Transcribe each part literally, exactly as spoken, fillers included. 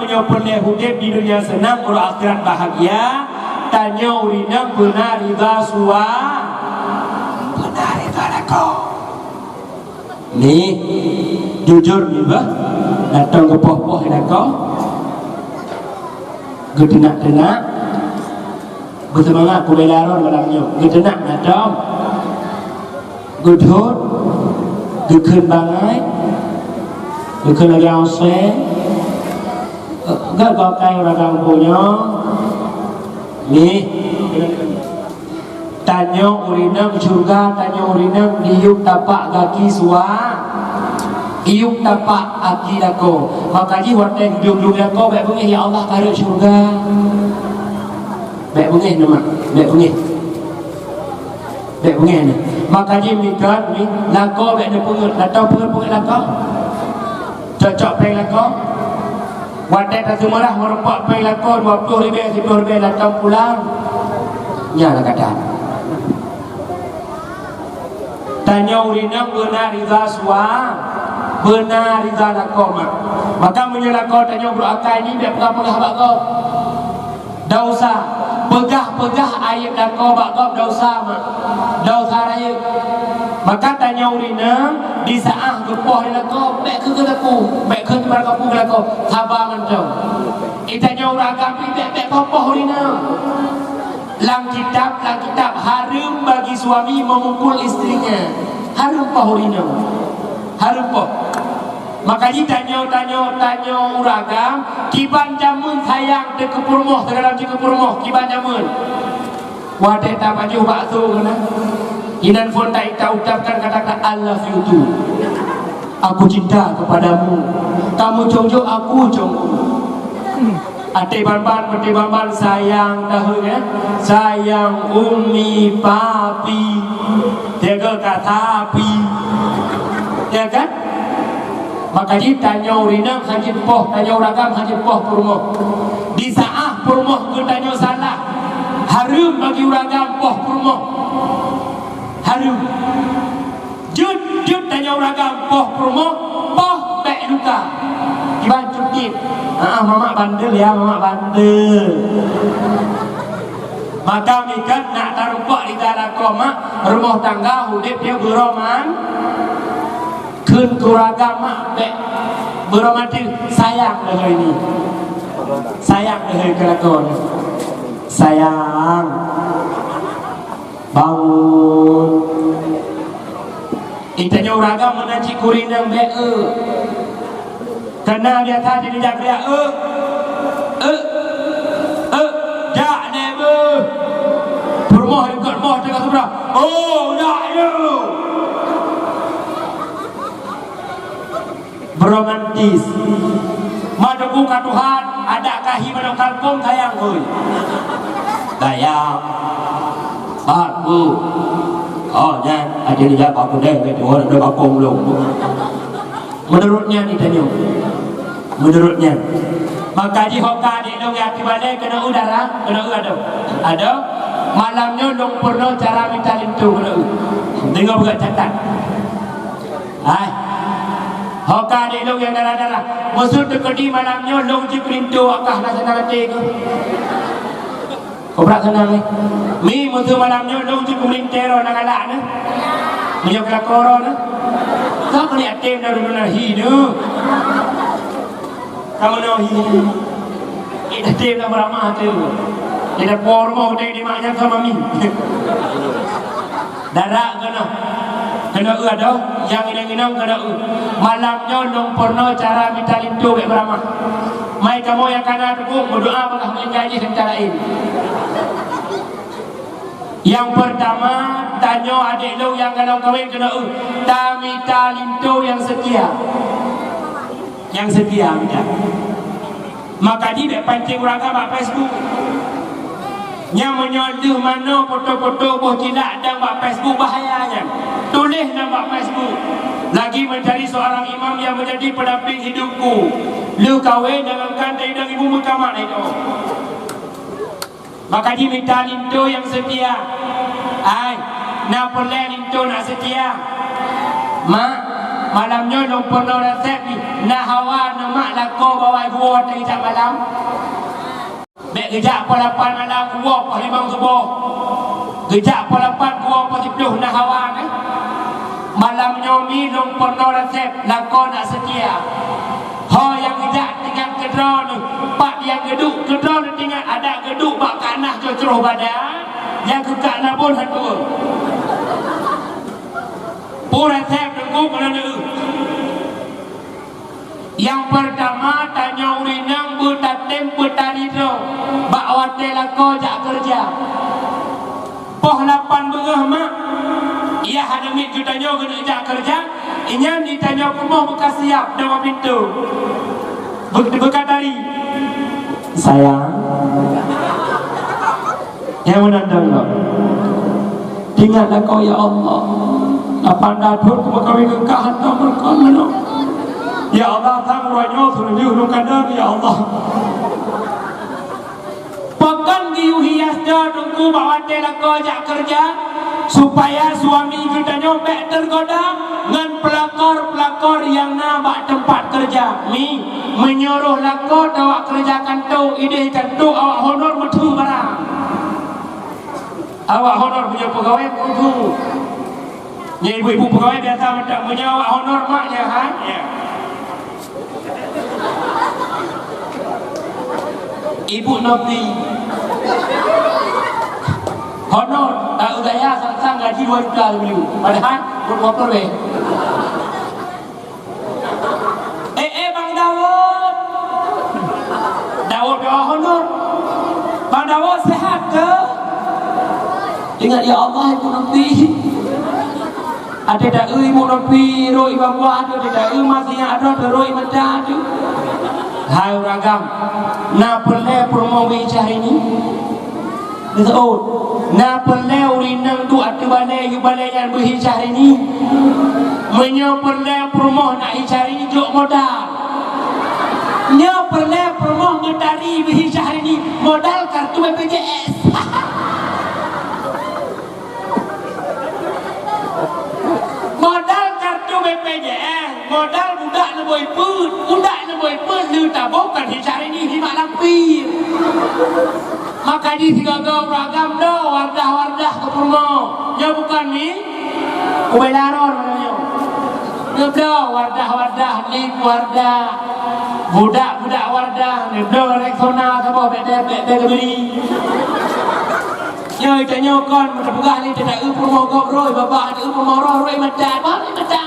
Nyoe peureulée udeb di dunia seunang, uroe akhirat bahagia. Tanyoe ureueng inong beuna ridha sua-, beuna ridha lakoe. Nih, jujur nih bah, datang geupoh-poh lakoe, geuteunak-teunak. Beuseumangat kubela droe malam nyoe. Geuteunak na tom. Geudhôt, geukheun bangai, geukheun lagèe oseng. Gak gokai ureueng gampông nyoe. Nih. Tanyoe ureueng inong syeuruga, tanyoe ureueng inong diyueb tapak gaki sua-, diyueb tapak gaki lakoe. Maka jih watèe geudong-dong lakoe, bèk beungèh, "Ya Allah, ka rhot syeuruga." Bèk beungèh, neumak. Bèk beungèh. Bèk beungèh nyan. Maka jih meuikat, mi, lakoe bèk neupeungeuet. Lakoe peungeuet-peungeuet lakoe. Cok-cok péng lakoe. Watèe taseumeurah meurumpok péng lakoe dua ploh ribèe, siploh ribèe, lakoe pulang. Nyan lah kata. Tanyoe ureueng inong beuna ridha sua-, beuna ridha lakoe mak. Maka meunyoe lakoe tanyoe brôk akai nyan, bèk peugah-peugah bak gob. Dosa. Peugah-peugah aéb lakoe bak gob dosa mak. Dosa rayeuk. Maka tanyoe ureueng inong di saát geupoh lé lakoe, bèk keuh geuteupeu, bèk keuh teubarangkapeue lakoe, saba mantong. Di tanyoe ureueng agam pih bèk, bèk poh-poh ureueng inong. Lam kitab, lam kitab hareuem bagi suami memukul istrinya. Hareuem poh ureueng inong. Hareuem poh. Maka jih tanyoe, tanyoe, tanyoe ureueng agam, kiban jameun sayang teuh keu peurumoh, sigohlom jih keu peurumoh, kiban jameun. Watèe tapajoh bakso keunan, inan phôn ta-, taucapkan kata-kata, "I love you too." Aku cinta kepadamu. Kamu cong jok, aku cong. Até banban, até banban sayang tahu ya. Sayang umi papi. Jaga ka sapi. Ya kan? Maka jih tanyoe ureueng inong hana jeuet poh, tanyoe ureueng agam hana jeuet poh peurumoh. Di saát peurumoh geutanyoe salah, hareuem bagi ureueng agam poh peurumoh. Hareuem. Jeuet, jeuet tanyoe ureueng agam poh peurumoh, poh bèk luka. Kiban cukip. Ah, mamak bandel ya, mamak bandel. Maka meuikat nak tarumpok di dalam koma rumoh tangga udeb dia beroman-, kheun keu ureueng agam mak bèk beromantis, sayang lagèe nyoe. Sayang lagèe keu lakoe nyoe. Sayang. Bangun. Di tanyoe ureueng agam meunan cit keu ureueng inong bèk eu. Kana biasa jadi jak geuriak eu. Eu. Eu. Jak nèh beuh. Peurumoh ikot rumoh teuka seubra. Oh, jak eu. Beromantis. Madeubu ka Tuhan, adak kahi manok kalkong sayang, hôi. Sayang. Bagus. Oh, nyan, aja dijak aku deh, gitu. Orang dah bakong belum. Menurut nyan, ditanya. Menurut nyan. Maka jih ho ka adék lôn nyang tibalé keuneuk udara, keuneuk adoe. Adoe, malam nyoe lôn peurunoe cara mita linto keuneuk. Deungoe beugat catat. Hai. Ho ka adék lôn nyang dara-dara. Meusut teukeudi malam nyoe lôn jiklinto akah na seunang até keuh. Kobra seunang, eh. Mi meusut malam nyoe lôn jiklinto na galak na. Meunyoe keu lakoe na. Ka peuli até na runa hi na. Ka meunoe hi. Ida tem na beurama tu. Ida por mo deng di mak nyan sama mi. Dara keunoe. Keunoe eu adoh, nyang inong-inong keunoe eu. Malam nyoe lôn peurunoe cara mita linto bèk beurama. Mai kamoe nyang kana teupeu meudoa bagaih meuninggai jih cara laén. Nyang peurtama, tanyoe adék lôn nyang galom kawen keunoe eu. Tamita linto nyang seutia. Nyang seutia mita. Maka jih bèk pancéng ureueng agam bak Facebook. Nyan meunyoe lheueh manoe foto-foto boh cilak dang bak Facebook, bahaya nyan. Tuléh dang bak Facebook. Lagi mencari seorang imam yang menjadi pendamping hidupku. Lheueh kawen jangankan dari dang ibu meukamat itu. Maka jih mita linto nyang seutia. Ai, na peureulèe linto nak seutia. Mak, Malam nyoe lôn peurunoe resep jih, na hawa neumat lakoe bak awak geuwoe watèe geujak malam. Bèk geujak poh lapan malam, geuwoe poh limong suboh. Geujak poh lapan, geuwoe poh siplôh, na hawa nyan. Malam nyoe mi lôn peurunoe resep lakoe nak seutia. Ho nyang geujak teuingat keu droeneuh, pat nyang geuduek keu droeneuh teuingat, adak geuduek bak kak nah cocroh badan, nyang keu kak nah bon hana tuwoe. Peue resep Teungku keuneuk neueu? Nyang peurtama, tanyoe ureueng inong beutatem beutari droe bak watèe lakoe jak keureuja. Poh lapan beungoh mak, yah hana miet geutanyoe geuneuk jak keureuja, inyan di tanyoe peurumoh beuka siap deungon pintoe. Beu-, beuka tari. Sayang. Nyang meunan dong lom. Teuingat lakoe, ya Allah. Lapan tathon kumeukawen ngon kah hantom meureuka lom. Ya Allah, sang uroe nyoe seureujeuh lôn kadang, ya Allah. Pakon geuyue hias droe Teungku bak watèe lakoe jak keureuja, supaya suami geutanyoe bèk teugoda ngon peulakor-peulakor nyang na bak teumpat keureuja. Mi, meunyoe roh lakoe tawak keureuja kantô, idéh kantô awak honor meutheun barang. Awak honor meunyoe peugawée meutheun. Nyan ibu-ibu peugawée biasa mantong, meunyoe awak honor mak nyan, ha? Ya. Ibu Nopi. Honor, tak gaya sang-sang gaji dua juta lebih. Padahal buat motor weh. Eh, eh, Bang Dawud. Dawud doa honor. Bang Dawud sehat ke? Ingat ya Allah, Ibu Nopi. Ada tak, eh, Ibu Nopi, roi Ibu Buah tu, ada tak, eh, masih ada tu, roi mata tu. Hai uragam, na peureulée peurumoh beuicah ini? Geuseuôt, na peureulée ureueng inong duek ateueh balée, yue balée nyan beuhi Syahrini? Meunyoe peureulée peurumoh nak hi Syahrini, jok modal. Nyoe peureulée peurumoh geutari beuhi Syahrini, modal kartu B P J S. Modal kartu B P J S, modal budak neubôi peuet, budak neubôi peuet lheueh tabôh kon hi Syahrini, hi mak lampir. Maka jih sigoe-goe ureueng agam bloe Wardah-Wardah keu peurumoh. Nyoe bukon mi? Ubé laron nyoe. Neubloe Wardah-Wardah, Lip Wardah, budak-budak Wardah, neubloe Rexona saboh bèk, bèk, bèk, bèk geubri. Nyoe tanyoe kon meuteupeugaih lé teuta eu peurumoh gob roi, babah teu eu peurumoh roh roi mata, bah roi mata.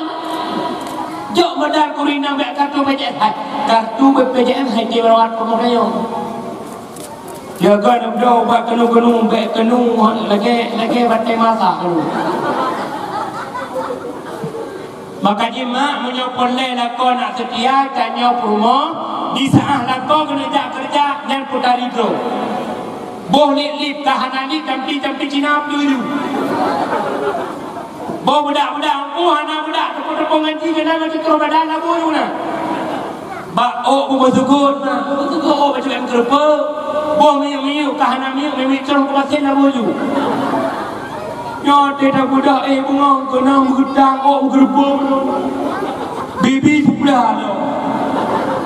Jok modal kuri nang bèk kartu B P J S, hai, kartu B P J S hai, di rawat peurumoh tanyoe. Jaga neubloe ubat keuneuk-keuneuk, bèk keuneuk, lagèe, lagèe batèe masa keuneuk. Maka jih mak, meunyoe peureulèe lakoe nak seutia, tanyoe peurumoh, di saát lakoe keuneuk jak keureuja, nyan peutari droe. Boh lip-lip, ka hana lip, tampi-tampi Cina peue. Boh beudak-beudak, oh, hana beudak, teupeue-teupeue ngaji, keunan ngon tutoe badan, labu ayue na. Bak ôk bubeusugut na, bubeusugut ôk bacok nyang keureupeue. Boh miyueb-miyueb, ka hana miyueb, miyueb-miyueb cong keumasen na boh ju. Nyoe teuh tagudah éh bungong, keunong meugeutang ôk beugeureupeue. Bibi seublah lom.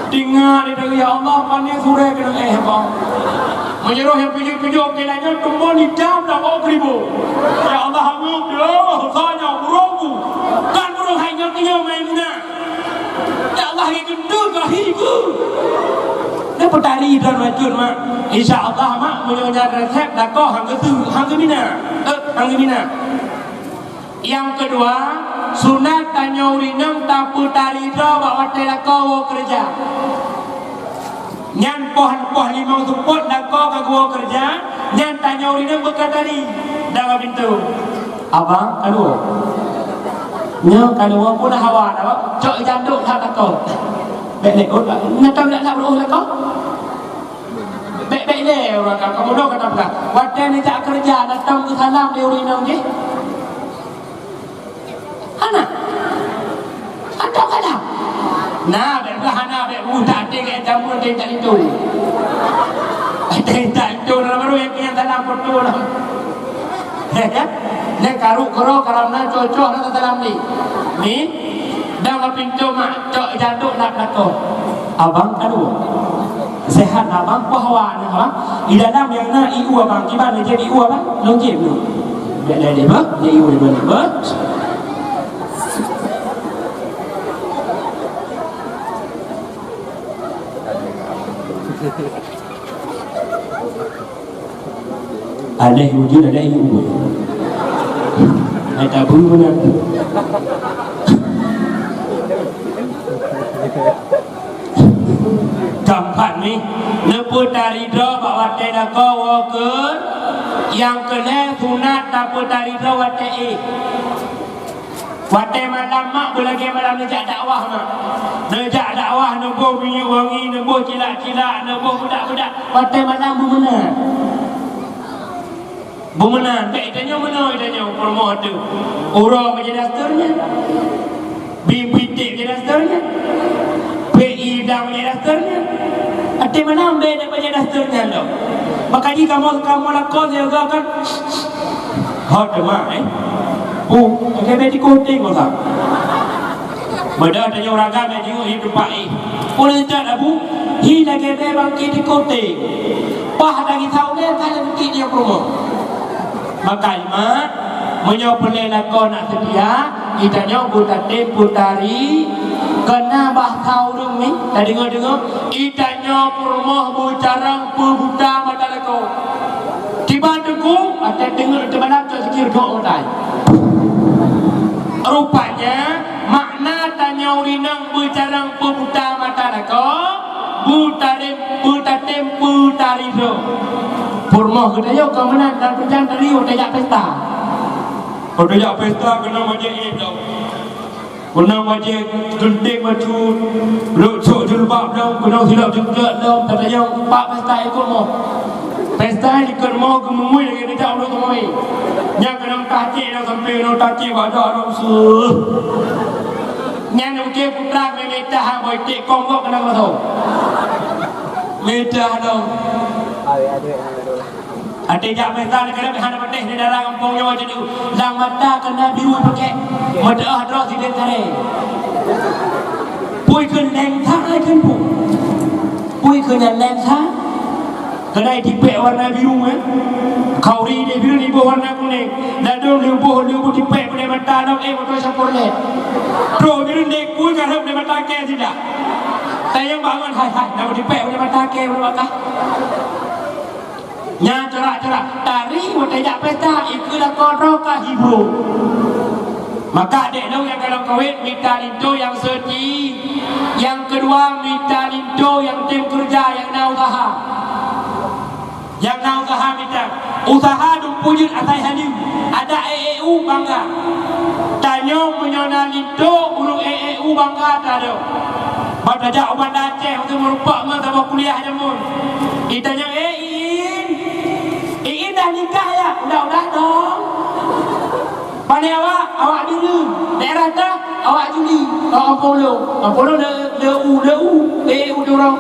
Teuingat lé, ya Allah, pane surée keunong éh bang. Meunyoe roh nyang tujoh-tujoh keu nyan tumbon itam lam ôk keuribo. Ya Allah, anggeueb lôn, soe nyoe burông ku. Kan burông hai nyoe, nyoe Maimunah. Ya Allah, lagèe gendut kah hi ku. Nyan peutari dan racun, mak. Insya Allah, mak, meunyoe nyan resep, lakoe han geusu, han geumina. Eh, han geumina. Nyang keudua, sunat tanyoe ureueng inong tapeutari droe bak watèe lakoe woe keureuja. Nyan poh, poh limong seupôt lakoe ka geuwoe keureuja, nyan tanyoe ureueng inong beuka tari. Dong pintoe. Abang, ka lheueh. Nyoe ka lheueh pun hawa dah, cok jandok that lakoe. Bèk lé, oh, na tom dak that beuôh lakoe. Bèk, bèk lé ureueng ka, kamoe dong ka tom ka. Watèe neujak keureuja, na tom geusalam lé ureueng inong jih. Hana. Atau kada? Nah, bèk peugah hana, bèk peugah tak até keu jameun teuh tak linto. Teuh tak linto dalam baru nyang keu nyang salam foto lah. Ya, ya. Nyan karuk keudroe kalau na cocok na salam ni. Ni. Dan bak pintoe mak cok jadok lam lakoe. Abang ka dua. Sehat abang, poh hawa na abang. Di dalam nyang na ié abang, kiban lé jép ié abang. Lôn jép dulu. Biar dia dia bah, dia ié dia bah. Aneh wujud, aneh ié. Hai tabu beuna. Keempat ni, neupeutarida bak watée lakoe woe keu nyang keulhée sunat tapeutarida watée éh. Watée malam mak beulagée malam neujak dakwah mak. Neujak dakwah neuboh minyeuk wangi, neuboh cilak-cilak, neuboh beudak-beudak. Watée malam beumeunan. Beumeunan, bèk tanyoe meunoe tanyoe peurumoh teuh. Uroe meujadi daster nyan. Bim piték meujadi daster nyan. Pi idang meujadi daster nyan. Até malam bèk meujadi daster nyan lom. Maka jih kamoe, kamoe lakoe siaga kan. Ho teuma, eh. Bu, lagèe bèe dikote ngon sa. Padahai tanyoe ureueng agam nyang jingui hi teumpat éh. Ulôn that Abu, hi lagèe bèe bangke dikote. Pah lagèe saulé ka lheueh bukit dia peurumoh. Maka imat, meunyoe peureulèe lakoe nak seutia, geutanyoe beutatem peutari, keu na bahasa ureueng ni, tadeungoe-deungoe, geutanyoe peurumoh beucarông peubuta mata lakoe. Tiba teungku, watèe teungeut teubalah cok sikir dok utai. Rupanya, makna tanyoe rinong beucarông peubuta mata lakoe, beutarem, beutatem peutari droe. Peurumoh geutanyoe ka meunan dan peujan tari watèe jak pesta. Watèe jak pesta keunoe bajèe éh lom. Keunoe bajèe geunteng bacut, rhot sôk jilbab lom, keunoe silop jeungkot lom, tatanyong bak pesta ikot moh. Pesta ikot moh geumeungui lagèe neujak uroe teumawé. Nyang keunoe tacék lom sampoe keunoe tacék bak jak lom seuh. Nyan ukèe putra meumitah boy tik kong gok keunoe keunoe. Mitah lom. Até jak meusa neugara hana patéh di dalam gampông nyoe jadi lam mata keunan biru pakèk. Meudeuh droe sideh karé. Pui kheun leng that ai kheun pu. Pui kheun nyan leng that. Keunan tipèk warna biru, eh. Khauri di biru niboh warna kuning. Ladôm leuboh leuboh tipèk pada mata lom, eh, moto Chevrolet. Droe biru dek pui kareup di mata kèe sidah. Tayang bangon hai hai, dah tipèk pada mata kèe pada mata. Nyan corak-corak tari watèe jak pesta, ikeu lakoe droe ka hibur. Maka adék lôn nyang ka lôn kawén mita linto nyang seuti, nyang keudua mita linto nyang tem keureuja nyang na useuha. Nyang na useuha mita. Useuha dum peujeuet asai haleue. Adak E E U bangga. Tanyoe meunyoe na linto ureueng E E U bangga tadoe. Bah tajak u Banda Aceh untuk meurumpok ngon saboh kuliah jameun. Itanyong, "Eh, Iin, Iin dah nikah ya?" "Udah-udah dong." "Pane awak?" "Awak Bireuen." "Daerah tah?" "Awak Juli." "Oh, Apollo." "Apollo le, le u, le u, eh, u durong."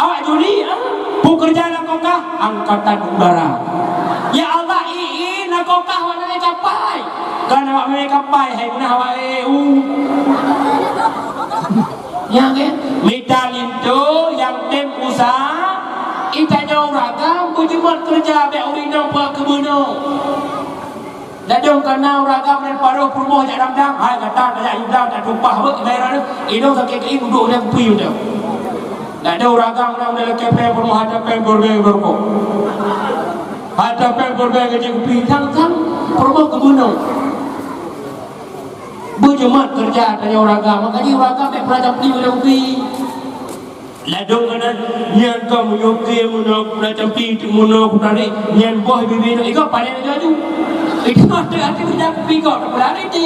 "Awak Juli, ah?" "Pekerja lakoe kah?" "Angkatan udara." "Ya Allah, Iin, lakoe kah awak na kapai?" "Kan awak na kapai, hai, meunan awak E E U." Ya kan? Mita linto nyang tem useuha, itanyoe ureueng agam beujeuet keureuja bèk ureueng inong peugah keu bunoe. Ladôm kana ureueng agam dan paroh peurumoh jak dam-dam, hai gata tajak yue dam tak tumpah beuet, inong sakét keuieng udok dan kupi udang. Ladôm ureueng agam dan lakèe pèng peurumoh hana pèng peureulèe beurukok. Hana pèng peureulèe geuji kupi, sang-sang peurumoh keu bunoe. Beujeuet keureuja tanyoe ureueng agam, makajih ureueng agam bèk peurajang pli ulèe ubi. Ladôm keunan, nyan ka meunyoe kèe meunoe peurajang pli, meunoe peurajang, nyan boh bibie nyoe, igoe paleng laju-laju. Igoe até-até peurajang pli gob, peurajang pli.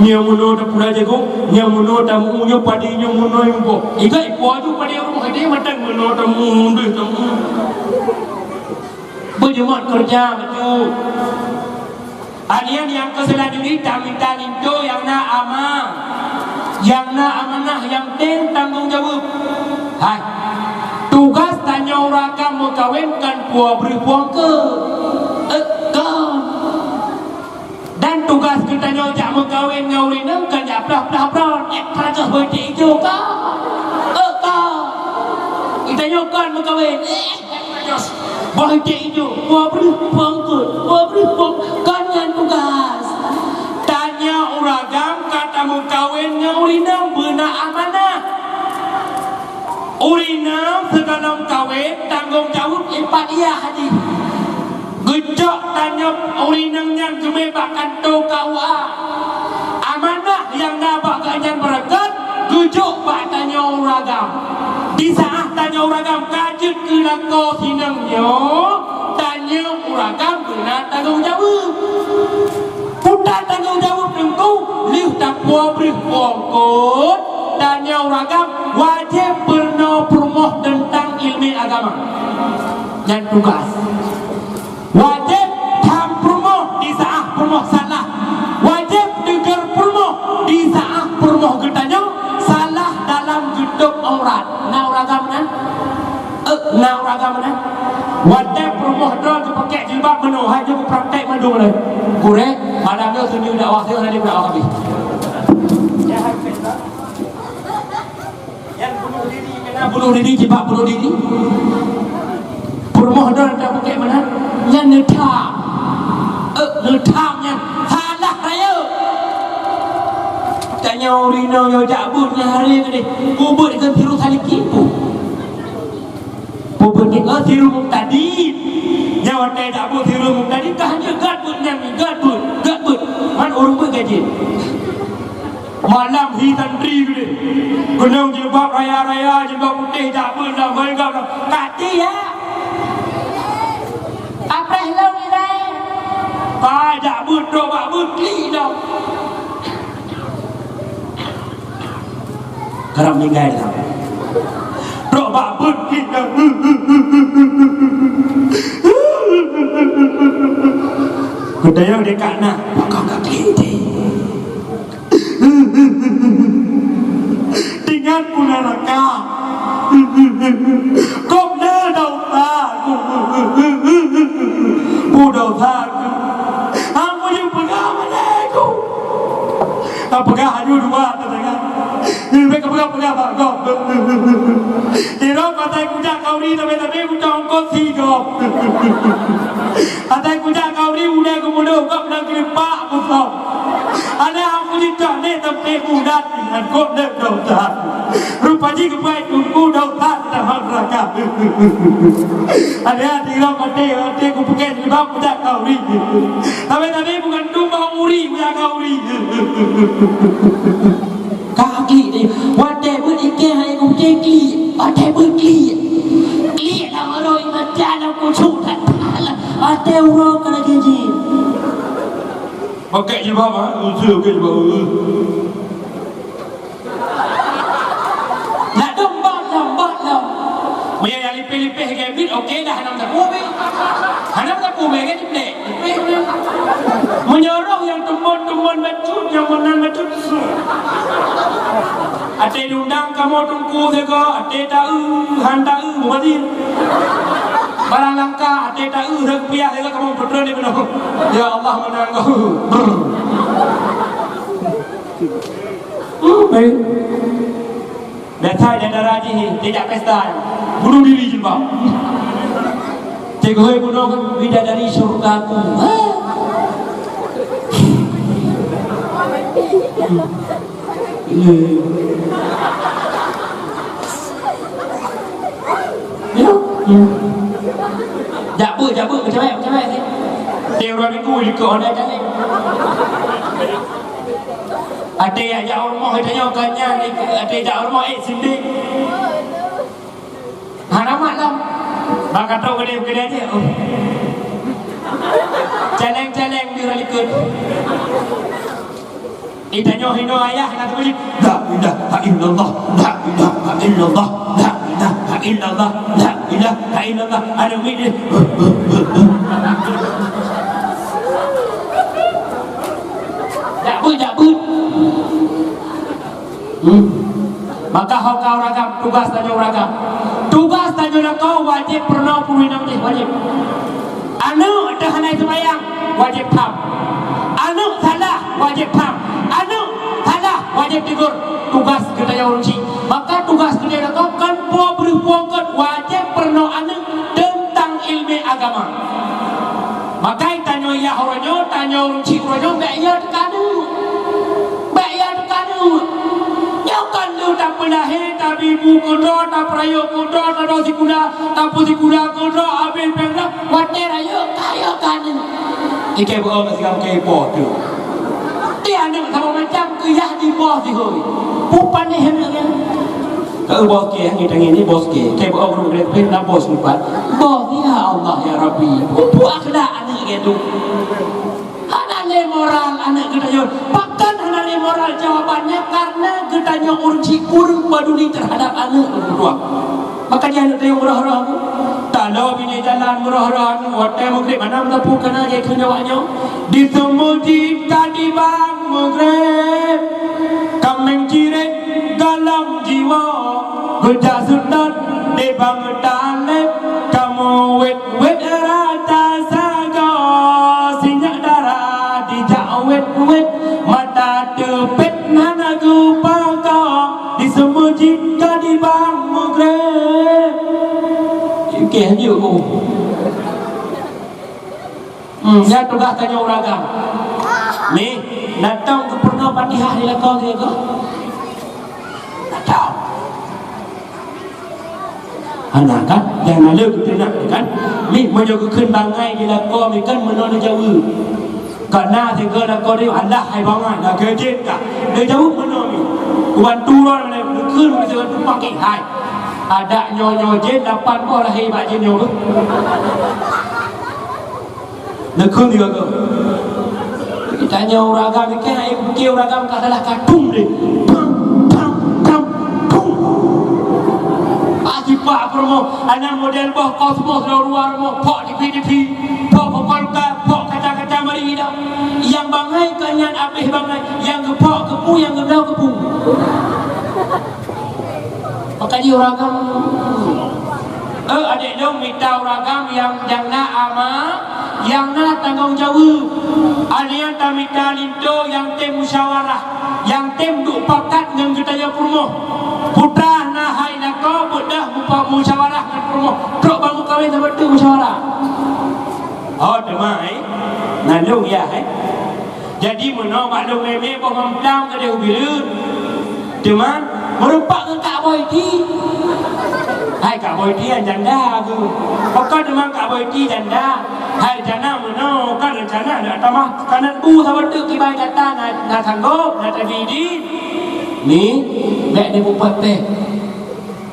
Nyan meunoe peurajang jagong, nyan meunoe tamu, nyoe padé, nyoe meunoe boh. Igoe ipo aju padé rumoh, idéh mantong meunoe tamu, mundeh tamu. Beujeuet keureuja bacut. Aneuk nyang keu seulanjut nyoe tamita linto nyang na ama, nyang na amanah, nyang tem tanggong jaweueb. Hai, tugaih tanyoe ureueng agam meukawen kon puwoe breueh puwoe keue. Eh, kon. Dan tugaih geutanyoe jak meukawen ngon ureueng inong kon jak Plah-plah bron, eh, peratus boh iték ijo ka. Eh, ka. Geutanyoe kon meukawen. Eh, peratus boh iték ijo. Dua puluh pungkot. Dua puluh pung-, kon nyan tugas. Tanyoe ureueng agam ka tameukawen ngon ureueng inong beuna amanah. Ureueng inong sigohlom kawen tanggong jaweueb ipat iya haji. Geucok tanyoe ureueng inong nyan geumé bak kantô K U A. Amanah nyang na bak geuhnyan beureukat geujok bak tanyoe ureueng agam. Di saát tanyoe ureueng agam ka jeuet keu lakoe si inong nyoe, tanyoe ureueng agam beuna tanggong jaweueb. Peue tanggong jaweueb Teungku, lheueh tapeubreueh pungkot, tanyoe ureueng agam wajéb peurunoe peurumoh teuntang ileumèe agama. Nyan tugas. Wajéb tham peurumoh di saát peurumoh salah. Wajéb teugur peurumoh di saát peurumoh geutanyoe salah dalam geutôb aurat. Na ureueng agam nan? Eh, na ureueng agam meunan? Watèe peurumoh droe geupaké jilbab meunoe, hai jeuet geupraktek mandum lé. Gurèe, malam nyoe sunyi dakwah, sigoe lagèe dakwah kami. Nyan bunuh diri, kena bunuh diri, jilbab bunuh diri. Peurumoh droe geupaké meunan, nyan neutham. Eh, neutham nyan salah rayeuk. Tanyoe ureueng inong nyang jak beuet nyan hari nyoe deh, beuet keu tiru saliki pun. Peubuet nyoe siru mubtadi. Nyan watèe jak beuet siru mubtadi, ka hana gèt beuet nyan, gèt beuet, gèt beuet. Man ureueng beuet gajéh. Malam hi santri geude. Keunong jilbab raya-raya, jilbab putéh jak beuet lam, beuet lam. Kati ya? Apreh lôn ilèe. Ka jak beuet, trok bak beuet klik dah. Karab ninggai dah. Trok bak beuet klik dah. Geutanyoe deh ka na, pakon ka klik deh. Tingat puna raka. Kop le dosa. Pu dosa. Aku je peugah mana aku. Peugah aju dua teutengah. Bèk peugah-peugah bak gob. Irong asai kujak kauri tabe-tabe kujak ongkot si gob. Asai kujak kauri ulèe geubunoe gob dan geulipak busong. Aneuk aku jicok lé teumpe bulat ngon gob lé dosa. Rupa jih geubai teungku dosa dalam neraka. Aneuk irong até, até kupeugét sebab kujak kauri. Tapi-tapi bukan tumbang uri, kujak kauri. Ka klik deh. Watèe beuet ikèe hai kupeugét klik. Watèe beuet klik. Klik lam uroe mata lam kusuk that. Watèe uroe ka lagèe jih. Pakai jilbab, ha? Usul ke jilbab? Nak dong bak lom, bak lom. Meunyoe nyang lipéh-lipéh lagèe bit, oke dah, hana meusapeue bit. Hana meusapeue bit, kan jiplek. Lipéh bit. Meunyoe roh nyang tumbon-tumbon bacut, nyang meunan bacut, su. Até diundang kamoe teungku sigoe, até taeu, han taeu, mubazir. Barang langka, até taeu, reupiah sigoe kamoe peutron di bunoe. Ya Allah, meunan goh. Hmm, baik. Biasa di antara jih, tidak pesta. Bunuh diri jilbab. Cikgu, hai bunoe kan bidadari syurga ku. Ha? Ya. Ya. Ya. Jak beuet, jak beuet, meucewek, meucewek. Tiep uroe minggu, likot hana jaleh. Até jak, jak rumoh, tanyoe ka nyan, até jak rumoh, eh, sindek. Hana mak lom. Bak ka trok keudè-keudè jih. Oh. Caleng-caleng di likot. Itanyoe hinoe ayah na teubri. La ilaha illallah, la ilaha illallah, la ilaha illallah, la ilaha illallah. Aneuk miet deh. Jak beuet, jak beuet. Hmm. Maka ho ka ureueng agam, tugas tanyoe ureueng agam. Tugas tanyoe lakoe wajéb peurunoe peurunoe jih, wajéb. Aneuk teuh hana seumayang, wajéb tham. Aneuk salah, wajéb tham. Aneuk salah, Tegur tugas geutanyoe ureuëng chik. Maka tugas geutanyoe kon po breueh pueng kot wajéb peurunoe aneuëk teuntang iéleumé agama. Maka tanyoe yah uroe nyoe, tanyoe ureuëng chik uroe nyoe bék yah teuka aneuëk. Bék yah teuka aneuëk. Nyoe kon lheueh tapeulahé, tabi bu keudroe, tapeurayeuk keudroe, tadoh sikula, tapeusikula keudroe, abéh péng droe, watée rayeuk kayok keu aneuëk. Ikei beu-o keu sigam keu ipo tu. Ti aneuëk saboh macam keu yah di boh sihôi. Pu panéh aneuëk nyan. Keu boh kée, ngieng tangieng ni boh kée. Kée beu-o ureuëng gleh-gleh na boh seumpat. Boh, ya Allah, ya Rabbi. Pu akhlak aneuëk nyan tu. Hana lé moral aneuëk geutanyoe. Pakon hana lé moral jawabannya? Karena geutanyoe ureuëng chik kureueng peduli terhadap aneuëk geutanyoe. Maka jih aneuëk tayong meurah-rah. Talo binéh jalan meurah-rah, watée meugreb hana meusapeue kana jai keu nyoe awak nyoe. Di seumeujid ka dibang meugreb. Kaméng cirét galom jiwoe. Geujak seutôt dibang taleb. Kamoe wét-wét rata sagoe. Sinyak dara dijak wét-wét. Mata teupet hana geupakoe. Di seumeujid ka dibang meugreb. Oke, lanjut. Hmm, nyan tugaih tanyoe ureuëng agam. Ni, datang keu peurunoe Fatihah di lakoe geuh. Datang. Hana kan? Jangan malu keu teunak kan? Ni, meunyoe geukheun bangai di lakoe, mi kan meunoe neujaweueb. Ka na sigoe lakoe di, "Alah, hai bangai, lagée jén ka." Neujaweueb meunoe mi. Kubantu droe, geukheun sigoe tu pakai hai. Adak nyoe-nyoe jén lapan boh lahé bak jén nyoe. Neukheun sigoe. Tanyoe ureuëng agam, ikan hai kupiké ureuëng agam ka salah katung deh. Pam, pam, pam, pum. Pasti pak promo, anak model boh kosmos luar rumoh, pok di P D P, pok pokol ka, pok kaca-kaca mari ida. Nyang bangai ka nyan abéh bangai, nyang geupok keupu, nyang geudau keupu. Maka jih ureuëng agam. Eh, adék lôn mita ureuëng agam nyang, nyang na ama, nyang na tanggong jaweueb. Alèh nyan tamita linto nyang tem musyawarah, nyang tem duek pakat ngon geutanyoe peurumoh. Putra na hai lakoe beudôh mupa musyawarah ngon peurumoh. Trok bak meukawen saboh teuk musyawarah. Oh, teuma, eh? Na lôn yah, eh? Jadi meunoe bak lôn mé-mé boh mantong keudeh ubiri. Teuma meureupak ngon Kak Boy T. Hai Kak Boy T nyang janda aku. Pakon teuma Kak Boy T janda. Hai rencana meunoe, kan rencana nak tamah kanan bu saboh teuk kiban gata na, na sanggob, na tabidi. Ni, bèk ni bupat teh.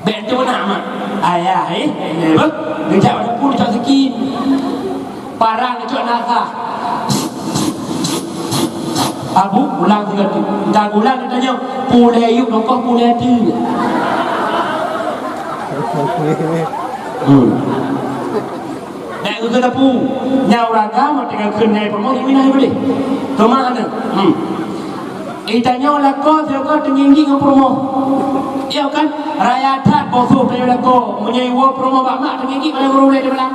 Bèk teunak mak. Ayah, eh, eh, beuh. Geujak bak dapu, geujak sikin. Parang geujak nasah. Abu, ulang tiga tu. Dah ulang dia tanya, pulai yuk nongkoh pulai tu. Hmm. Nak geukheun dapu. Nyang ureueng agam tinggai kheun nyang promo, iminah boleh. Teuma na. Hmm. Itanyoe lakoe siaga teunginggik ngon peurumoh. Iya kan? Raya that boh soh tanyoe lakoe. Meunyoe iwoe peurumoh bak mak teunginggik pada guru ulèe di malam.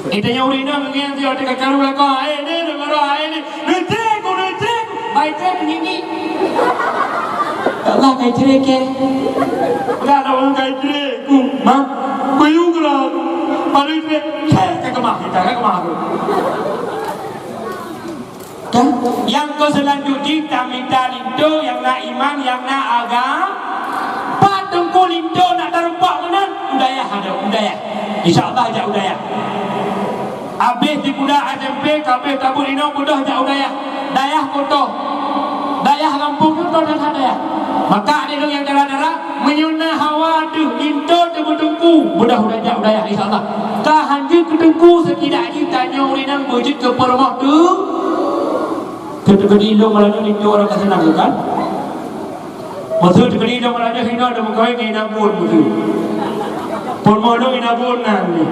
Itanyoe ureueng inong ngieng siat teuka karu lakoe. Hai ni, deungoe hai ni. Neucrek ku, neucrek ku. Bai crek teunginggik. Ya Allah, kai crek ke. Enggak ada orang kai crek ku. Ma, kuyu gerak. Paling crek. Crek ke kemah kita, ke kemah tu. Kan? Nyang keu seulanjut jih tamita linto nyang na iman, nyang na agam. Pat teungku linto nak tarumpak meunan? U dayah ada, u dayah. Insya Allah jak u dayah. Abéh sikula S M P, ka abéh tabeuet inong beudôh jak u dayah. Dayah kotoh. Dayah gampông nyoe toh that dayah. Maka aneuk nyang dara-dara, meunyoe na hawa deuh linto teumeuteungku, beudôh u dayah, jak u dayah, insya Allah. Ka han jeuet keu teungku, setidak jih tanyoe ureueng inong beujeuet keu peurumoh tu. Keu teukeudi lôn malam nyoe linto ureueng ka seunang kan? Maksud teukeudi lôn malam nyoe hinoe lôn meukawen ngon inabon beutôi. Peurumoh lôn inabon nan ni.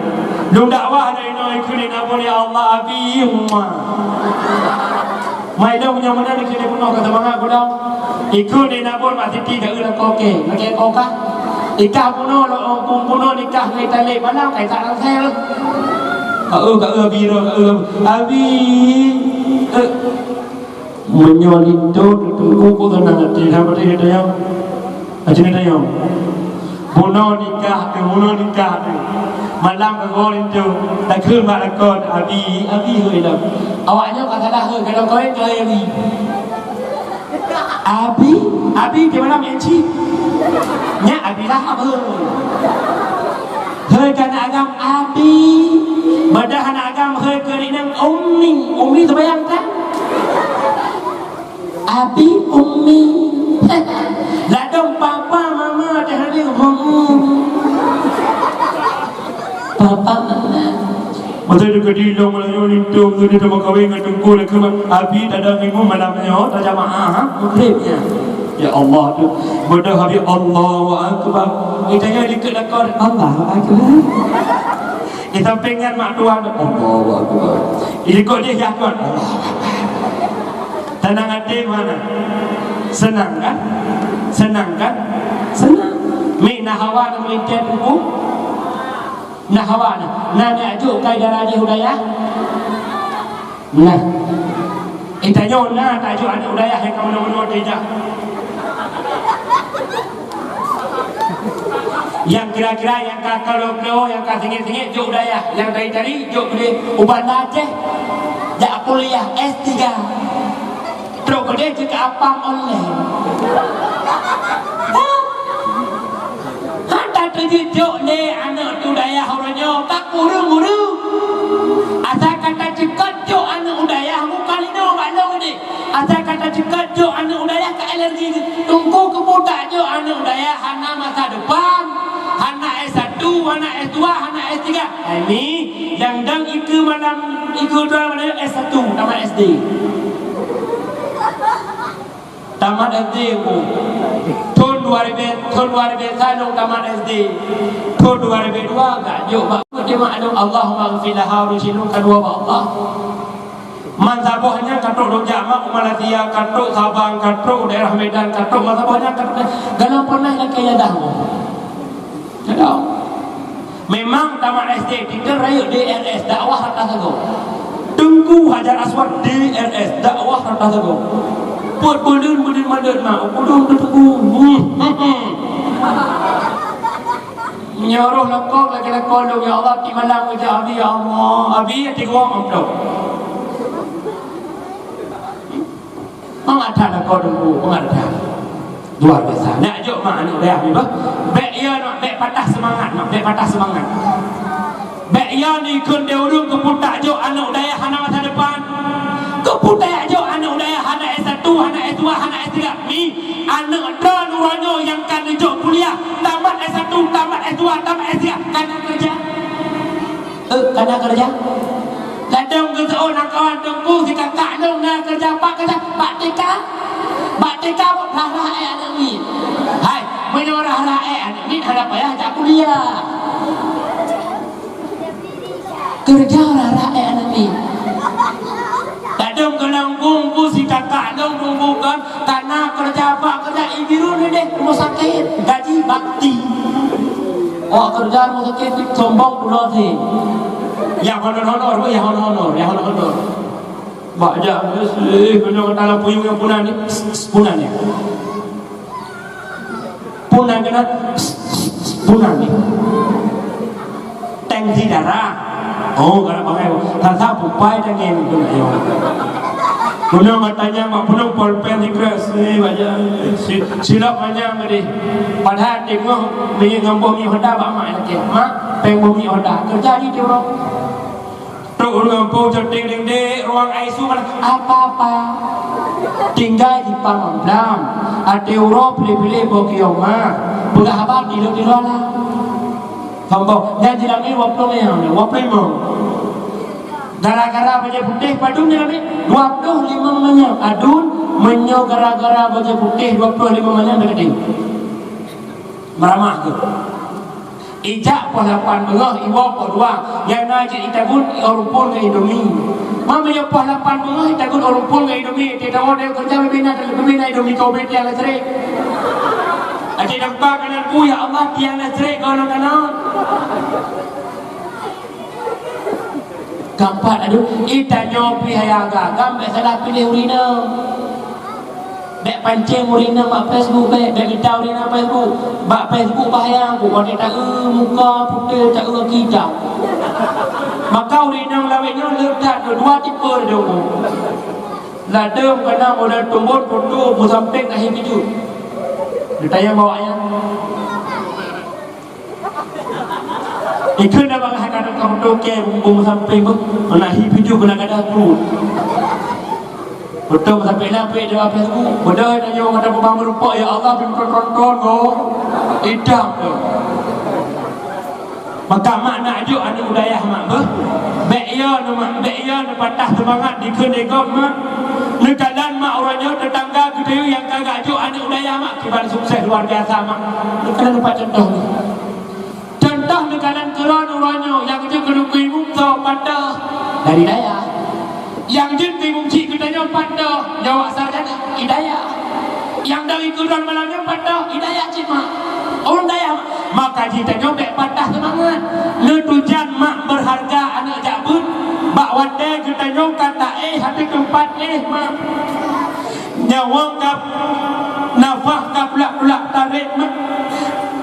Lôn dakwah dari inoe ikheun inabon, ya Allah, abi, umma. Mai lôn nyang meunan ikheun peurumoh ka seumangat geudaw. Ikheun inabon mak siti ka eu lakoe, lakée koka. Ikah bunoe lôn, bunoe nikah ngon italeb malam kai tak rangsel. Ka eu, ka eu abi ro, ka eu abi. Eh. Meunyoe linto teungku kok seunang até, hana patéh gata nyoe. Aci gata nyoe. Bunoe nikah teuh, bunoe nikah teuh. Malam ka goe linto, takheun bak lakoe, "Abi, abi," hôi lom. Awak nyoe ka salah hôi, ka lôn kawén keu hôi abi. Abi, abi di mana, Mian Cik? Nyak Abi Lahab hôi. Hôi keu aneuk agam abi. Padahai aneuk agam hôi keu inong ummi. Ummi teubayang kan? Abi, ummi. Ladôm papa, mama, teuh hadir, hmm. Papa, mama. Masa teukeudi lôn meulayeue linto, masa teukeudi meukawen ngon teungku, lé keumat, abi tada ngimu malam nyoe, tajamaah, ha? Maghrib nyan. Ya Allah tu. Meudah abi, Allahu Akbar. Itanya dikeue lakon, Allahu Akbar. Di sampéng nyan mak tuan, Allahu Akbar. Di likot jih yah tuan, Allahu Akbar. Tenang até mana? Senang kan? Senang kan? Senang. Mi na hawa na meulintét buku? Na hawa na. Na neujok kai dara jih u dayah? Nah. Itanyoe na tajok aneuk u dayah nyang ka meunoe-meunoe teuh jak. Nyang kira-kira nyang ka kalo-kalo, nyang ka singét-singét jok u dayah, nyang tari-tari jok keudeh u Banda Aceh. Jak kuliah S tiga. Trok keudeh jeuet keu apam online. Hana teukeujot lé aneuk u dayah uroe nyoe ka kureueng-ureueng. Asai ka taceukot jok aneuk u dayah muka linoe bak lôn deh. Asai ka taceukot jok aneuk u dayah ka alergi. Teungku keupeue tajok aneuk u dayah hana masa depan, hana S satu, hana S dua, hana S tiga. Hai mi, nyang dang ikeue malam ikeue dua malam S satu tamat S D. Tamat S D ku. Thon dua ribu, thon dua ribu satu tamat S D. Thon dua ribu dua gak jok bak maklum, Allahumma ighfir laha wa syilun ka dua bak Allah. Man saboh nyan ka trok lôn jak mak u Malaysia, ka trok Sabang, ka trok daerah Medan, ka trok man saboh nyan ka trok. Galom pernah lakée yadah. Memang tamat S D, tiga rayeuk D R S, dakwah rata sagoe. Teungku Hajar Aswad D R S, dakwah rata sagoe. Peuet buleuen, buleuen maleuet mak, udong teuteupeu. Hmm, hmm, hmm. Nyoe roh lokong lagée lakoe lôn, ya Allah, tiep malam uja Abi, ya Allah. Abi, ya tigoe amplop. Mangat that lakoe Teungku, mangat that. Luar biasa. Nak jok mak aneuk dayah ni bah. Bèk ya nak, bèk patah semangat mak, bèk patah semangat. Bèk ya ni kheun di ureueng keupeue tajok aneuk dayah hana masa depan. Keupeue tajok aneuk dayah hana S satu, hana S dua, hana S tiga. Mi, aneuk droeneuh uroe nyoe nyang ka neujok kuliah, tamat S satu, tamat S dua, tamat S tiga, kana keureuja. Eh, kana keureuja? Ladôm geuseuôt lam kawan Teungku, si kakak lôn na keureuja, pat keureuja? Bak T K. Bak T K buet rhah-rhah ék aneuk miet. Hai, meunyoe rhah-rhah ék aneuk miet, hana payah jak kuliah. Keureuja rhah-rhah ék aneuk miet. Ladôm keunan Teungku, si kakak lôn Teungku kan, Kana keureuja apa keureuja, ibu ni deh rumoh sakét, gaji bakti. Awak keureuja rumoh sakét, sombong pulo sih. Ya honor-honor, ya honor-honor, ya honor-honor. Bak jak, eh, kena dalam puyueng nyang puna ni, puna ni. Puna kena, puna ni. Tensi darah. Oh, galak bangai. Rasa pupai tangen tu nak yo. Guna matanya mak punong polpen di keras ni baca. Si, silap manyang tadi. Padahal tengok minyak ngamboh minyak Honda bak mak lagi. Mak, peng boh minyak Honda. Kerja di dia orang. Trok ureueng gampông cok deng-deng dek ruang I C U mana? Apa-apa. Tinggai di pam malam. Até uroe pilih-pilih boh kiong mah. Peugah haba tilu-tilu alam. Sombong. Nyan jilamin dua puluh lima, dua puluh lima. Gara-gara bajée putéh padum jilamin dua puluh lima manyam. Adun, meunyoe gara-gara bajée putéh dua puluh lima manyam, teukeudi. Meuramah keuh. Ijak poh lapan beungoh, iwoe poh dua. Nyang na jeuet itagun, iwoe rumpun ngon Indomie. Ma meunyoe poh lapan beungoh, itagun iwoe rumpun ngon Indomie. Teudawa deuh keureuja, bubena, bubena Indomie keu ubé tiang listrik. Até nampak kanan ku, ya Allah, tiang listrik goh lom kanan. Keumpat, aduh, eh, tanyoe pih hai agam-agam bèk salah piléh ureueng inong. Bèk pancéng ureueng inong bak Facebook, bèk, bèk geuda ureueng inong bak Facebook. Bak Facebook bahaya, watèe taeu muka putéh, taeu gaki itam. Maka ureueng inong lawét nyoe le that, dua tipe deungon. Ladôm kana model tumbon foto meusampéng na hi pijôh. Ditanyong bak awak nyan. Ikheun na bangai ka foto kèe bumbong sampéng beuh. Mana hi pijôh keunan gadah pruet. Foto meusampéng na pih di Facebook. Padahai tanyoe mata bubang meurupok, ya Allah, beuh tonton go. Idam tu. Maka mak nak ajôk aneuk u dayah mak beuh. Bèk yo neuh mak, bèk yo neupatah seumangat dikheun lé gob mak. Neukalon mak uroe nyoe teutangga geutanyoe nyang ka geujok aneuk u dayah mak, kiban sukses luar biasa mak. Neukalon pat contoh nyoe. Contoh neukalon keuron uroe nyoe nyang jeuet keu Teungku Imum soe padoh dari dayah. Nyang jeuet keu Imum Syik geutanyoe padoh, nyoe sarjana, i dayah. Nyang dari keuron malam nyoe padoh, i dayah cit mak. Ureueng dayah mak. Maka jitanyoe bèk patah seumangat. Neutujan mak beurharga aneuk jak beuet. Bak watèe geutanyoe ka taéh hana teumpat éh mak. Nyawöng ka nafah ka pulak-pulak tarek mak.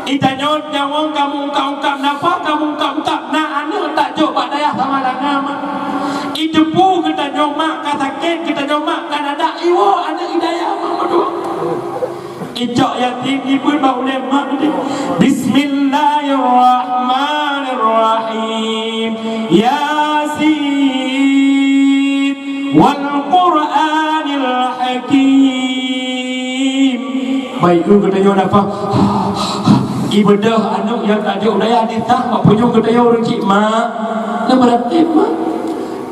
Itanyoe nyawöng ka meuungkap-ungkap nafah ka meuungkap-ungkap na aneuk tajok bak dayah Samalanga mak. Iteupeue geutanyoe mak ka sakét, geutanyoe mak ka nadak iwoe aneuk i dayah mak meudua. Icok yatim ibeuet bak ulèe mak tadi. Bismillahirrahmanirrahim. Yasin wal Qur'anil Hakim. Baik, dulu geutanyoe nafah. Ibeudôh aneuk nyang tajok u dayah ditah mak punyueng geutanyoe ureueng cit mak. Nyan beurati mak.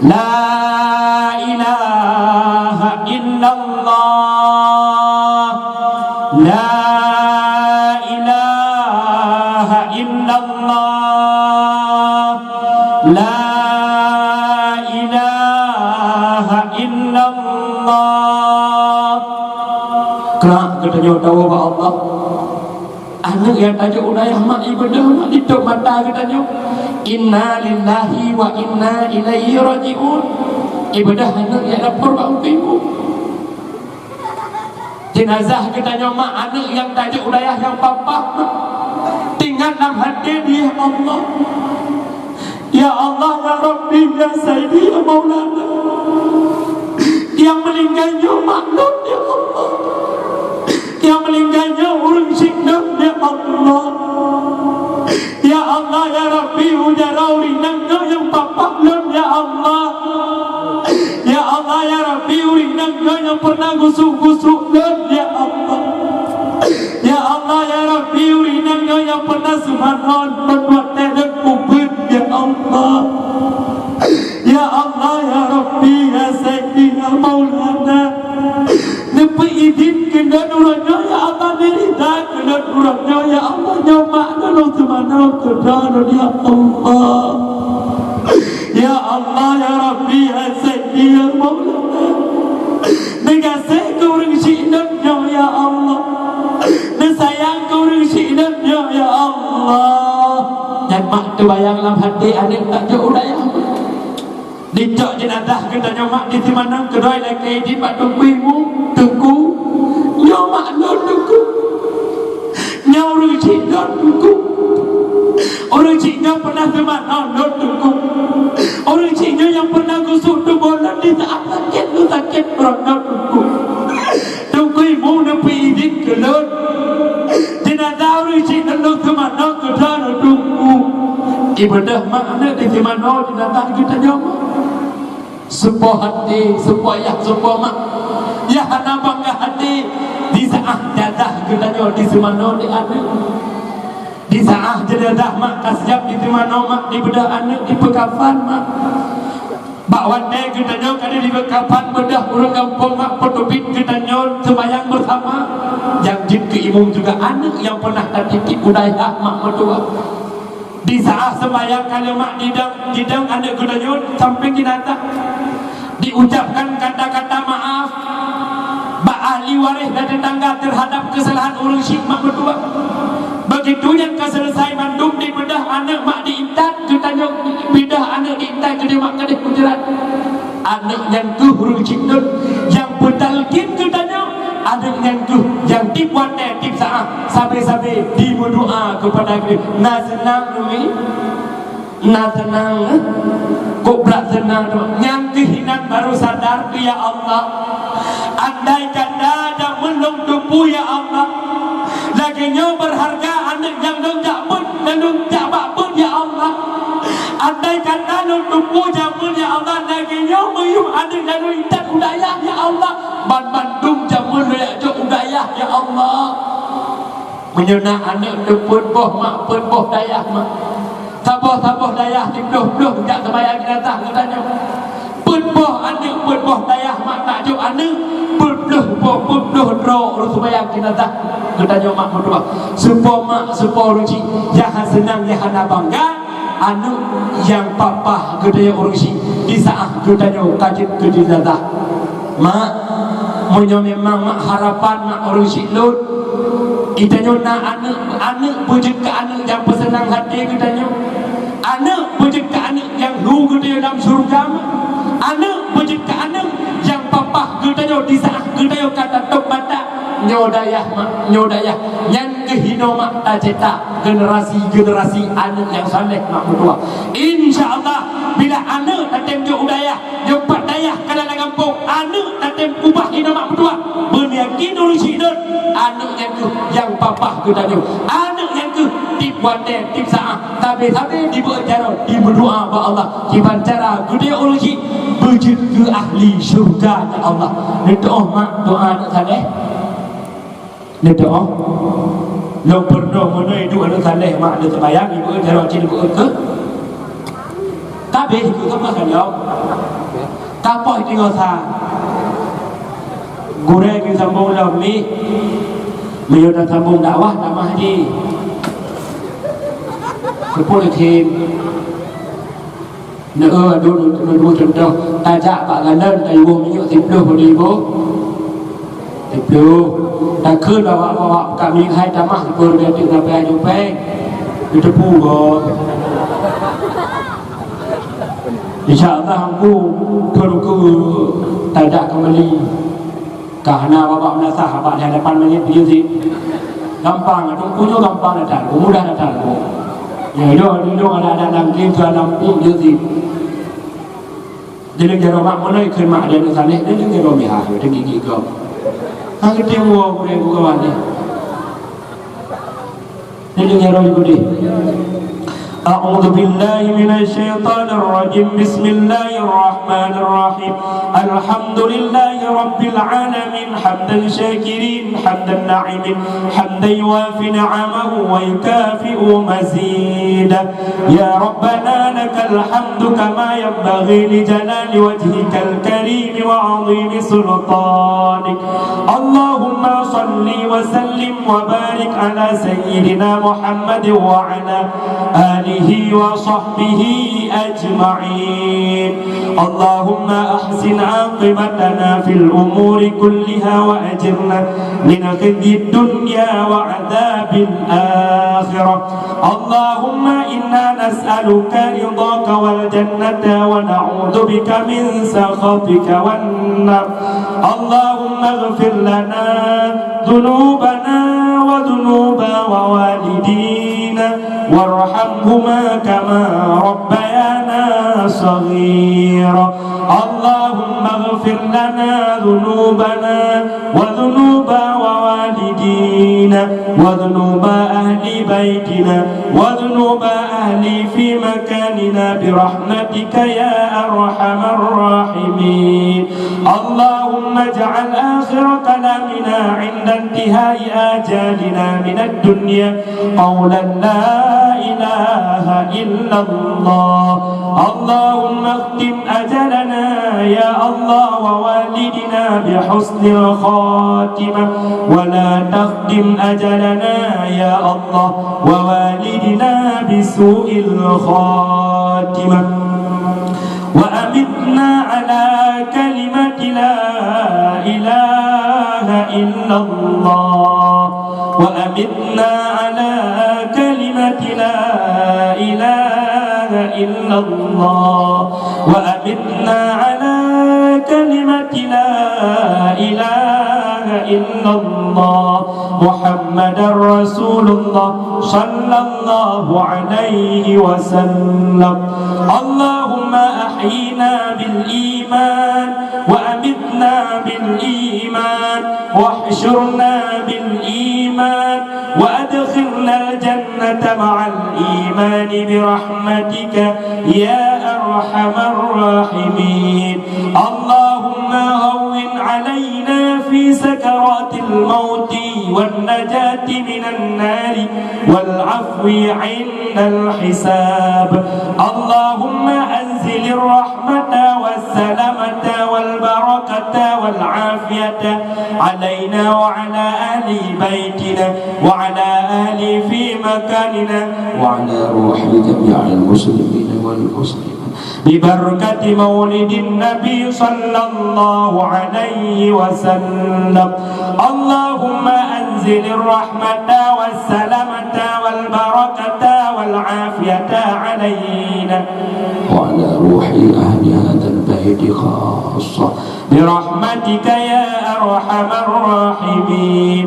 La ilaha illallah. La ilaha illallah. La ilaha illallah. Krak geutanyoe tawoe bak Allah. Aneuk nyang tajok u dayah mak ibeudôh mak ditôp mata geutanyoe. Inna lillahi wa inna ilaihi raji'un. Ibeudôh aneuk nyang lapor bak Teungku Imum. Jenazah geutanyoe mak aneuk nyang tajok u dayah nyang pampah mak. Teuingat lam haté, ya Allah. Ya Allah, ya Rabbi, ya Sayyidi, ya Maulana. Nyang meuninggai nyoe mak lôn, ya Allah. Nyang meuninggai nyoe ureueng syik lôn, ya Allah. Ya Allah, ya Rabbi, hu jaroe ureueng inong nyoe nyang pampah lôn, ya Allah. Ya Allah, ya Rabbi, ureueng inong nyoe nyang pernah gusok-gusok lôn, ya Allah. Ya Allah, ya Rabbi, ureueng inong nyoe nyang pernah seumanoe lôn watèe lôn ubit, ya Allah. Ya Allah, ya Rabbi, ya Sayyidi, ya Maulana. Neupeuidhin keu lôn uroe nyoe, ya Allah, neurida keu lôn uroe nyoe, ya Allah, nyoe mak lôn seumanoe keudroe lôn, ya Allah. Ya Allah, ya Rabbi, ya Sayyidi, ya Maulana. Neugaséh keu ureueng syik lôn nyoe, ya Allah. Neusayang keu ureueng syik lôn nyoe, ya Allah. Nyan mak teubayang lam haté aneuk tajok u dayah. Dicok jenazah geutanyoe mak di simanon keudroe lakèe idhin bak Teungku Imum, Teungku. Nyoe mak lôn, Teungku. Nyoe ureueng syik lôn, Teungku. Ureueng syik nyoe pernah seumanoe lôn, Teungku. Ureueng syik nyoe nyang pernah gusok tuboh lôn di saat sakét lôn sakét peurunoe, Teungku. Teungku Imum neupeuidhin keu lôn. Jenazah ureueng syik lôn seumanoe keudroe lôn, Teungku. Ibeudôh mak aneuk di simanon jenazah geutanyoe mak. Seupôt haté, seupôt yah, seupôt mak. Yah hana bangga haté di saat jenazah geutanyoe di simanon di aneuk. Di saat jenazah mak ka siap di simanon mak, dibeudôh aneuk, dipeukafan mak. Bak watèe geutanyoe ka dipeukafan beudôh ureueng gampông mak, peuteubiet geutanyoe seumayang beusama. Nyang jeuet keu imum juga aneuk nyang pernah tatitiek u dayah mak meutuwah. Di saat seumayang ka lheueh mak didong, didong aneuk geutanyoe sampéng di nata. Diucapkan kata-kata maaf bak ahli waréh dan tetangga teuhadap keusalahan ureueng syik mak meutuwah. Begitu nyan ka seuleusai mandum dibeudôh aneuk mak diintat, geutanyoe dibeudôh aneuk diintat keu mak keudéh. Aneuk nyan keuh ureueng cit lôn nyang peutalkin geutanyoe, aneuk nyan keuh nyang tiep watèe tiep saát sabe-sabe jimeudoa keupada geutanyoe. Na seunang nyoe? Na seunang, eh? Kok brat seunang tu? Nyang keuh inan baru sadar tu, ya Allah. Andai kata jameun lôn teupeu, ya Allah, lagèe nyoe berharga aneuk nyang lôn jak beuet, nyang lôn jak bak beuet, ya Allah. Andai kata lôn teupeu jameun, ya Allah, lagèe nyoe meuyuem aneuk nyang lôn intat u dayah, ya Allah. Banmandum jameun lôn jak jok u dayah, ya Allah. Meunyoe na aneuk teupeu boh mak, peuet boh dayah mak. Saboh-saboh dayah siplôh-plôh jak seumayang jenazah geutanyoe. Peuet boh aneuk, peuet boh dayah mak, tajok aneuk, peuet plôh boh, peuet plôh droe ureueng seumayang jenazah geutanyoe mak meutuwah. Soe po mak, soe po ureueng chik, nyang hana seunang, nyang hana bangga, aneuk nyang papah geutanyoe ureueng chik di saát geutanyoe ka jeuet keu jenazah. Mak, meunyoe memang mak harapan mak ureueng chik lôn, geutanyoe na aneuk, aneuk beujeuet keu aneuk nyang peuseunang até geutanyoe. Aneuk beujeuet keu aneuk nyang hu geutanyoe lam syeuruga, mak. Aneuk beujeuet keu aneuk nyang papah geutanyoe di saát geutanyoe ka tatôp mata. Nyoe dayah, mak, nyoe dayah. Nyan keuh inoe mak tacetak generasi-generasi aneuk nyang saleh mak meutuwah. Insya Allah, bila aneuk tatem jok u dayah, nyoe pat dayah ka na lam gampông, aneuk tatem ubah inoe mak meutuwah. Beunyakin ureueng chik lôn, aneuk nyan keuh nyang papah geutanyoe. Aneuk nyan keuh tiep watèe, tiep saát, sabe-sabe jibeuet jaroe, jimeudoa bak Allah. Kiban cara geutanyoe ureueng chik beujeuet keu ahli syeuruga, ya Allah. Neutu'oh mak doa aneuk saleh. Neutu'oh. Lôn peurunoe meunoe duek aneuk saleh mak, aneuk seumayang, ibu jaroe cit ibu keu. Ka abéh ibu sama kan, ya? Ka poh tinggai sa. Gurèe geusambông lom mi. Meunyoe tasambông dakwah tamah jih. Seupôt lé khem. Neu, aduh, neu, neu, neu, contoh, tajak bak ganan, tayue minyéuk siplôh ribu. Siplôh. Takheun awak-awak kami hai tamah siplôh ribu sampai aju péng. Geuteupeue gob. Insya Allah, Teungku, keu, keu tajak kembali. Ka hana babah meunasah bak di hadapan manyét Teungku Yusif. Gampang, Teungku nyoe gampang that, mudah that. Ya, nyoe, nyoe ada-ada nangkém tu alam Teungku Yusif. Jadi, jaroe mak meunoe kheun mak dia nak saleh, dia dengar roh mihah, dia gigi gom. Hang geutem woe gurèe bukawan ni. Jadi, ya Rabbi, أعوذ بالله من الشيطان الرجيم. بسم الله الرحمن الرحيم. الحمد لله رب العالمين. حمدا شاكرين، حمدا ناعمين، حمدا يوافي نعمه ويكافئ مزيده. يا ربنا لك الحمد كما ينبغي لجلال وجهك الكريم وعظيم سلطانك. اللهم صل وسلم وبارك على سيدنا محمد وعلى آله وصحبه أجمعين. اللهم أحسن عاقبتنا في الأمور كلها وأجرنا من خزي الدنيا وعذاب الآخرة. اللهم إنا نسألك رضاك والجنة ونعوذ بك من سخطك والنار. اللهم اغفر لنا ذنوبنا وذنوب والدينا وارحمهما كما ربيانا صغيرا. اللهم اغفر لنا ذنوبنا وذنوب والدينا وذنوب أهل بيتنا وذنوب أهل في مكاننا برحمتك يا أرحم الراحمين. اللهم اجعل آخر كلامنا عند انتهاء آجالنا من الدنيا قولا لا إله إلا الله. اللهم اختم أجلنا يا الله ووالدنا بحسن الخاتمة، ولا تختم أجلنا يا الله ووالدنا بسوء الخاتمة. وأمتنا على كلمة لا إله إلا الله. وأمتنا على كلمة لا إله إلا الله. وأمتنا على كلمة لا إله إلا الله محمد رسول الله صلى الله عليه وسلم. اللهم أحينا بالإيمان وأمتنا بالإيمان واحشرنا بالإيمان وأدخلنا الجنة مع الإيمان برحمتك يا أرحم الراحمين. اللهم هون علينا في سكرات الموت والنجاة من النار والعفو عند الحساب. اللهم أنزل الرحمة والسلامة والبركة والعافية علينا وعلى أهل بيتنا وعلى أهل في مكاننا وعلى روح جميع المسلمين والمسلمات ببركة مولد النبي صلى الله عليه وسلم. اللهم أنزل الرحمة والسلامة والبركة والعافية علينا وعلى روح أهل هذا البيت خاصة برحمتك يا أرحم الراحمين.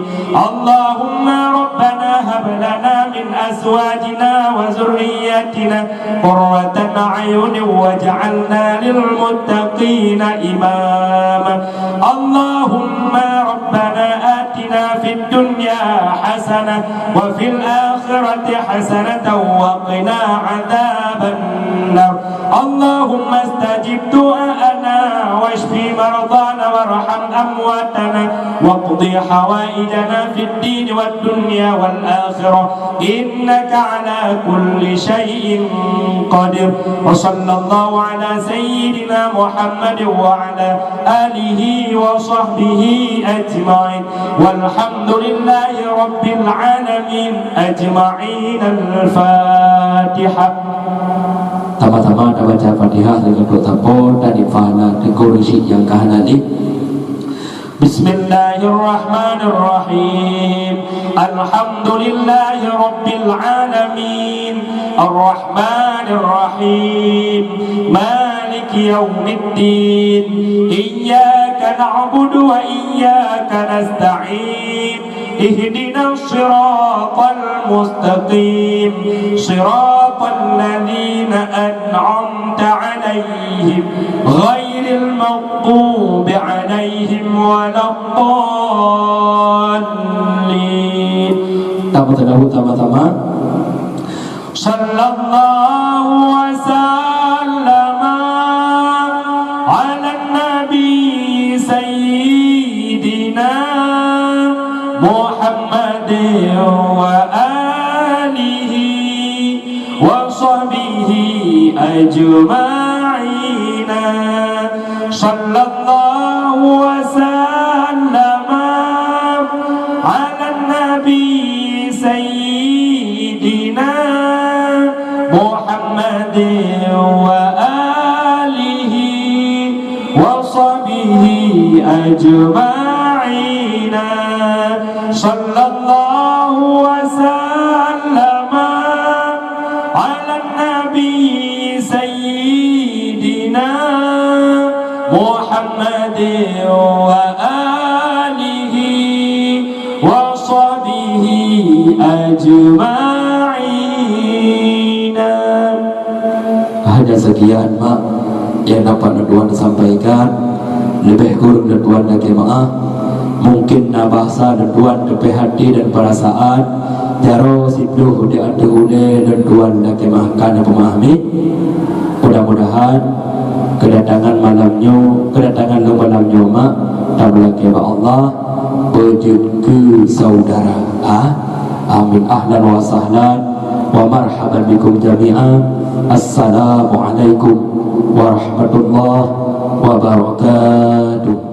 اللهم ربنا هب لنا من أزواجنا وذرياتنا قرة أعين واجعلنا للمتقين إماما. اللهم ربنا آتنا في الدنيا حسنة وفي الآخرة حسنة وقنا عذاب النار. اللهم استجب دعاءنا واشف مرضانا وارحم أمواتنا واقض حوائجنا في الدين والدنيا والآخرة إنك على كل شيء قدير. وصلى الله على سيدنا محمد وعلى آله وصحبه أجمعين. والحمد لله رب العالمين أجمعين. الفاتحة. Sama-sama tabaca Fatihah deungon trok sapo dan ifalah teungku reusyik nyang ka hana lé. بسم الله الرحمن الرحيم. الحمد لله رب العالمين. الرحمن الرحيم. مالك يوم الدين. إياك نعبد وإياك نستعين. اهدنا الصراط المستقيم. صراط الذين أنعمت عليهم غير المغضوب عليهم ولا الضالين. Tamu tadahulu sama-sama. صلى الله وسلم على النبي سيدنا محمد وآله وصحبه أجمعين. صلى الله وسلم على النبي سيدنا محمد وآله وصحبه أجمعين. صلى الله وسلم على النبي سيدنا محمد وآله وصحبه أجمعين. Hanya sekian, Mak, yang dapat lôn tuan sampaikan. Leubeh kureueng lôn tuan lakée meu'ah. Mungkin na bahasa lôn tuan teupeh hati dan peurasaan, jaroe siploh di ateueh ulée lôn tuan lakée meu'ah ka na peumahami. Mudah-mudahan keudatangan malam nyoe, keudatangan lôn malam nyoe, Mak, tameulakée bak Allah, beujeuet keu saudara. Ah, amin. Ahlan wa sahlan wa marhaban bikum jami'an. Assalamualaikum warahmatullahi wabarakatuh.